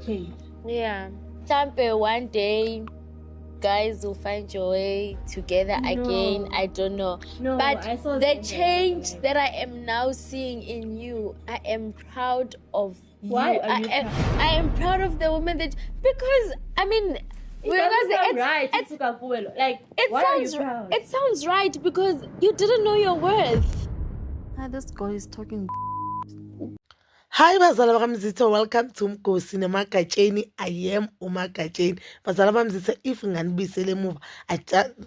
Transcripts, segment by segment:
Change. Yeah. Mhlampe one day guys will find your way together No. again. I don't know. No, But I saw the them. Change that I am now seeing in you, I am proud of you. Why are I you am, proud? I am proud of the woman that, because I mean, It because doesn't sound right. it's It's like, it why are you sounds proud? it sounds right because you didn't know your worth. Ah, this girl is talking. Hi bazala bakaMzitho, welcome to Mgosi Nemagatsheni. I am uMagatsheni. Bazala bamzitho, if nganibuyisele emuva,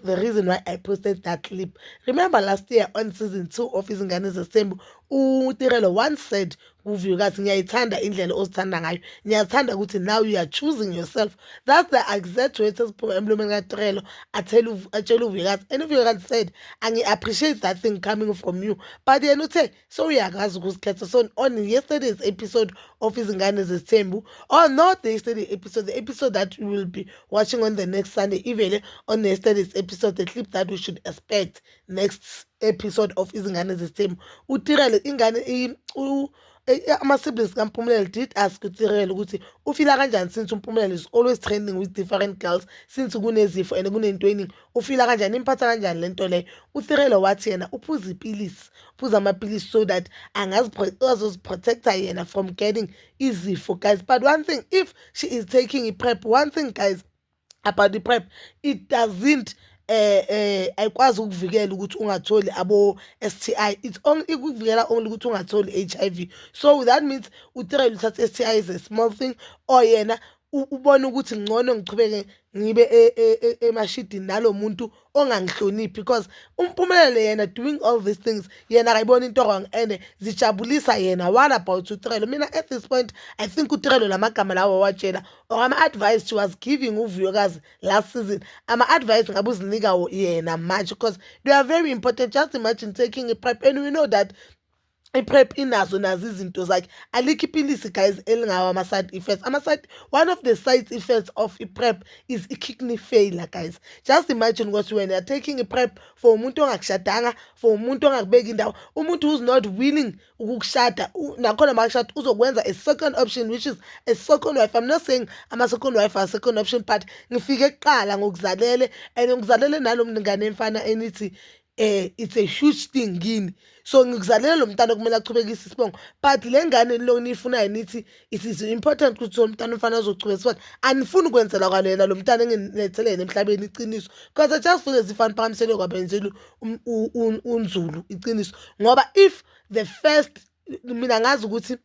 the reason why I posted that clip. Remember last year on season 2 of Izingane Zesithembu, uTirelo once said kuVuyokazi, "Ngiyayithanda indlela ozithanda ngayo. Ngiyathanda ukuthi now you are choosing yourself." That's the exact words eziphuma emlomeni kaTirelo atshela uVuyokazi. And uVuyokazi said, "Angi-appreciate that thing coming from you." But yena uthe, so uyakwazi ukuzikhetha. So on yesterday's episode of Izingane Zesithembu, or not the yesterday episode, the episode that we will be watching on the next Sunday, even on yesterday's episode, the clip that we should expect next episode of Izingane Zesithembu, uTirelo ingane ama-siblings kaMpumelelo did ask uTirelo ukuthi ufila kanjani since uMpumelelo is always trending with different girls, since kunezifo and kunento eningi, ufila kanjani, imphatha kanjani lento leyo. UTirelo wathi yena uphuza ipilisi, uphuza amapilisi so that azoziprotecta yena from getting izifo, guys. But one thing, if she is taking i-PrEP, one thing, guys, about the PrEP, it doesn't ayikwazi ukuvikela ukuthi ungatholi abo STI. It's only ikuvikela only ukuthi ungatholi HIV. So that means uTirelo uthatha STI is a small thing, or yena ubona ukuthi ngcono ngichubeke ngibe emashidini nalo muntu ongangihloniphi, because uMpumelelo yena doing all these things, yena akayiboni into wrong and zijabulisa yena. What about uTirelo? Mina at this point I think uTirelo lamagama lawo wawatshela or ama-advice she was giving uVuyokazi last season, ama-advice ngabe uzinika yena manje, because they are very important. Just imagine taking a PrEP, and we know that i-PrEP inazo nazo izinto zakhe. Alikho ipilisi, guys, elingawo ama-side effects. Ama-side, one of the side effects of i-PrEP is i-kidney failure, guys. Just imagine ukuthi when you're taking i-PrEP for umuntu ongakushadanga, for umuntu ongakubeki indawo, umuntu who's not willing ukukushada, nakhona makushada uzokwenza a second option, which is a second wife. I'm not saying ama-second wife are second option, but ngifike kuqala ngokuzalele and ngikuzalele nalo mngane emfana enithi it's a huge thing kini. So ngikuzalela lo mntana okumele achubekise isibongo, but le ngane lo niyifunayo nithi it is important ukuthi lo mntana umfana azochubeka isibongo, anifuni ukwenzela kwalena lo mntana engilethele yena emhlabeni iqiniso, because I just feel as if aniphakamisele kwabenzeli uNzulu iqiniso, ngoba if the first, mina ngazi ukuthi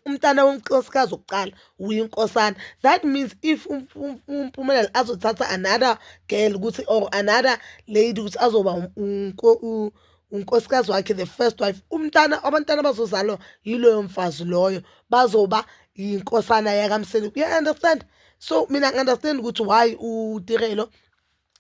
umntana wonkosikazi wokuqala uyinkosana. That means if uMpumelelo azothatha another girl ukuthi or another lady ukuthi azoba unkosikazi wakhe, the first wife, umntana, abantwana abazozalwa yiloyo mfazi loyo bazoba yinkosana yakaMseleku. You understand? So mina ngi-understand ukuthi why uTirelo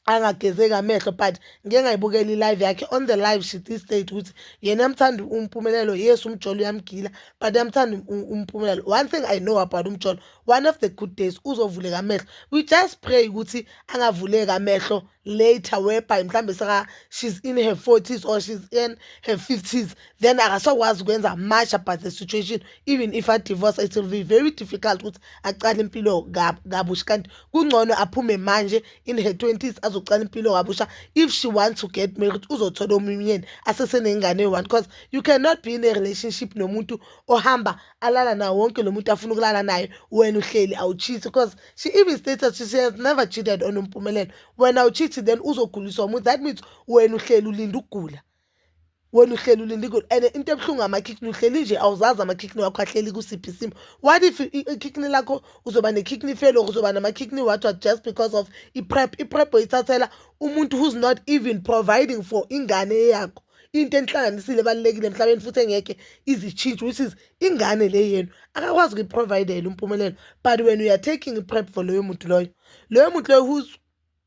angagezeki amehlo, but ngike ngayibukela i-live yakhe. On the live she did state ukuthi yena uyamthanda uMpumelelo. Yes, umjolo uyamgila, but uyamthanda uMpumelelo. One thing I know about umjolo, one of the good days uzovuleka amehlo. We just pray ukuthi angavuleki amehlo later, whereby mhlambe seka she's in her 40s or she's in her 50s, then akasakwazi ukwenza much about the situation. Even if a-divorce, it will be very difficult ukuthi acale impilo kabusha, kanti kungcono aphume manje in her 20s azocala impilo kabusha. If she wants to get married, uzothola omunye umyeni asesenengane eyi-one, because you cannot be in a relationship nomuntu ohamba alala nawo wonke lo muntu afuna ukulala naye, wena uhleli awucheat, because she even stated she has never cheated on uMpumelelo. Wena awucheat, then uzoguliswa umuntu. That means wena uhleli ulinda ukugula, wena uhleli ulinda igula. And into ebuhlungu, ama-kidney, uhleli nje awuzazi ama-kidney wakho ahleli kusiphi isimo. What if i-kidney lakho uzoba ne-kidney failure, uzoba nama-kidney what what, just because of i-PrEP? I-PrEP oyithathela umuntu who's not even providing for ingane yakho, into enihlanganisile ebalulekile emhlabeni futhi engeke izitshintshe, which is ingane le yenu. Akakwazi ukuyiprovidela uMpumelelo, but when you are taking i-PrEP for loyo muntu loyo, loyo muntu loyo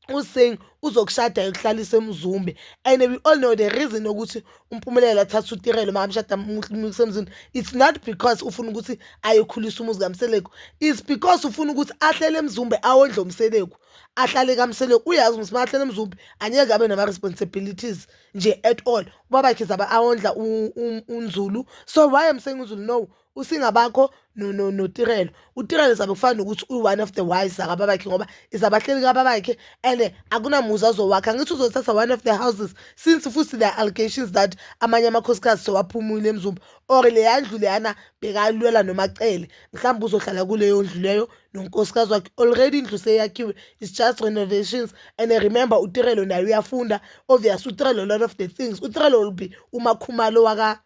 who's saying uzokushada ekuhlalisa eMzumbe. And we all know the reason yokuthi uMpumelelo athathe uTirelo makamshada emzini, it's not because ufuna ukuthi ayokhulisa umuzi kaMseleku, it's because ufuna ukuthi ahlele eMzumbe, awondle uMseleku, ahlale kaMseleku. Uyazi ukuthi makahlele eMzumbe angeke abe nama-responsibilities nje at all. Ubabakhe zabe awondla uNzulu. So why I'm saying uNzulu, no. uSingabakho noTirelo. UTirelo zabe kufana nokuthi uyi-one of the wives zakababakhe, ngoba izabahleli kababakhe and akunamuzi azowakha. Angithi uzothatha one of the houses, since futhi there are allegations that amanye amakhosikazi sewaphumile eMzumbe, or leya ndlu leyana bekalwela noMacele, mhlawumbe uzohlala kuleyo ndlu leyo nonkosikazi wakhe. Already indlu seyakhiwe, it's just renovations. And remember, uTirelo naye uyafunda. Obvious, uTirelo, a lot of the things, uTirelo will be uMakhumalo waka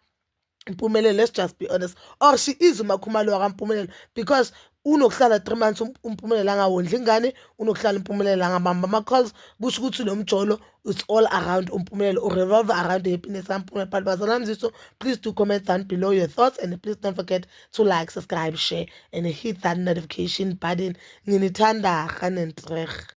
Mpumelelo, let's just be honest, or she is uMakhumalo wakaMpumelelo, because unokuhlala 3 months uMpumelelo angawondli ingane, unokuhlala uMpumelelo angabamba ama-calls. Kusho ukuthi lo mjolo, it's all around uMpumelelo, urevolve around the happiness kaMpumelelo. But bazalwane ziso, please do comment down below your thoughts and please don't forget to like, subscribe, share and hit that notification button. Nginithanda ganentreg.